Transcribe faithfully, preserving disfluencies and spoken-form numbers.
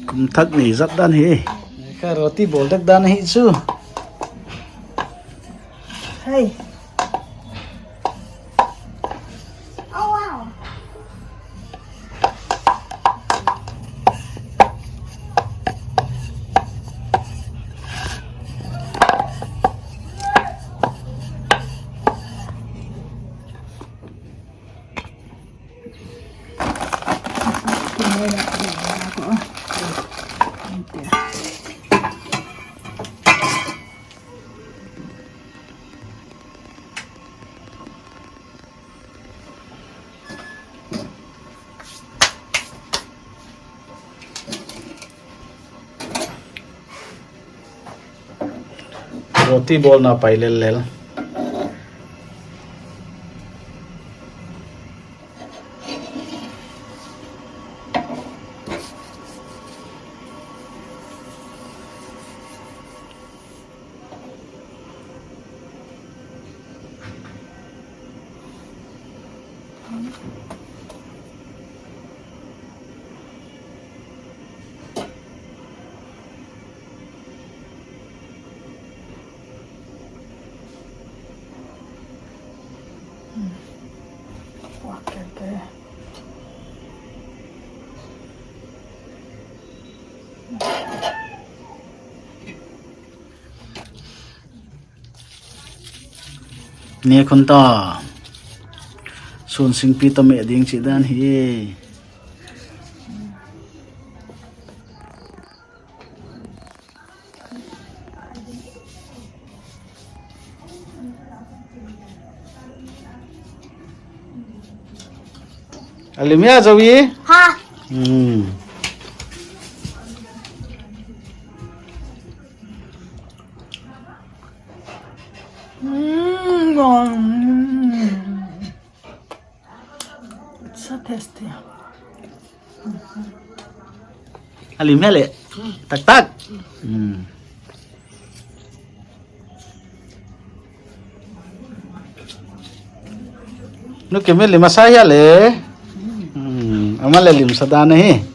Kum thak nei zat dan hi. Ka roti bawl dek dan hi chu. Hey. Roti bawlna pai lellel. Ni khun ta. Sun singpi ta meh ding chi dan hi. A lim hia, Zoe? Ha. Hmm. Mm, mm. It's so tasty. A lim hia le. Tak tak. Hmm. Nu ke mi lim a sa hia le. Hmm. Ama le lim sa dan hi.